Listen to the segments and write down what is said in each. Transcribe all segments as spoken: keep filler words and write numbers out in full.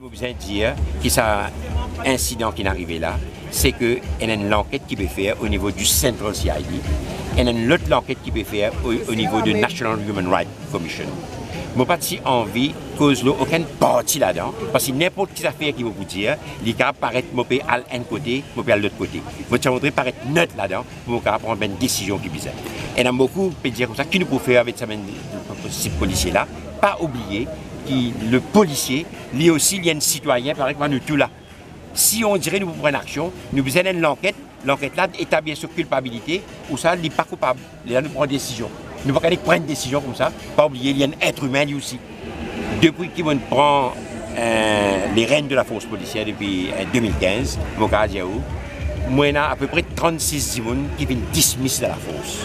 Mo bizin dir ki sa insidan ki'nn arive la, se ke ena enn lanket ki pe fer o nivo di Central C I D, ena enn lot lanket ki pe fer o, o nivo de National Human Rights Commission. Mo pa ti anvi koz lor okenn parti ladan, parski ninport ki zafer ki mo pou dir, li kapav paret mo pe al enn kote, mo pe al lot kote. Mo ti a montre paret net ladan, pou mo kapav pran bann desizion ki bizin. Ena boukou pe dir koumsa, ki nou pou fer avek sa bann polisie la? Pa oubliye ki le polisie, li osi, li enn sitwayin parey kouma nou tou la. Si on dire nou pou pran enn aksion, nou bizin enn lanket, lanket la etablir so kilpabilite, ou sa li pa koupab. Lerla nou pran desizion. Nou pa kapav nek pran enn desizion koumsa, pa oubliye li enn etrimin li osi. Depi ki mo'nn pran, eh, les rênes de la force policière depi, eh, de mil kinz, mo kapav dir ou, mo ena apepre trannsis dimoun ki finn dismiss dan lafors.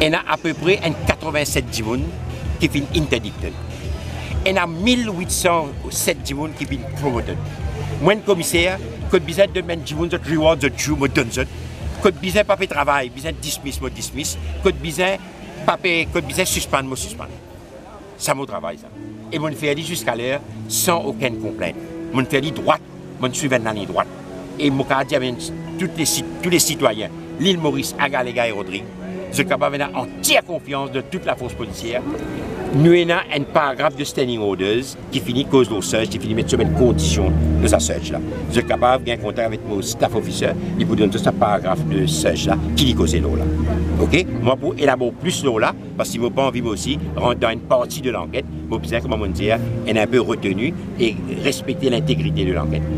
Ena apepre enn katrevinset dimoun ki finn interdicted. Ena mil wit san set dimoun ki finn promoted. Mwa enn komiser, kot bizin donn bann dimoun zot reward, zot jou, mo donn zot. Kot bizin pa pe travay, bizin dismiss, mo dismiss. Kot bizin pa pe, kot bizin sispann, mo sispann. Sa mo travay sa. E mo'nn fer li ziska ler san okenn konplint. Mo'nn fer li drwat, mo'nn swiv enn laliny drwat. E mo kapav dir avek tou le sit-, tou le sitwayin, Lil Moris, Agalega e Rodrig, zot kapav ena antier konfians dan tou lafors polisier. Nou ena enn paragraf de standing orders ki fini koz lor search, ki fini met so bann kondision dan sa search la. Zot kapav gagn kontak avek mo staff officer, li pou donn zot sa paragraf de search la, ki li koze lor la. Ok? Mwa pou elabor plis lor la, parski mo pa anvi mo osi rant dan enn parti de lanket, mo bizin, kouma mo'nn dir, enn inpe reteni e respekte lintegrite de lanket.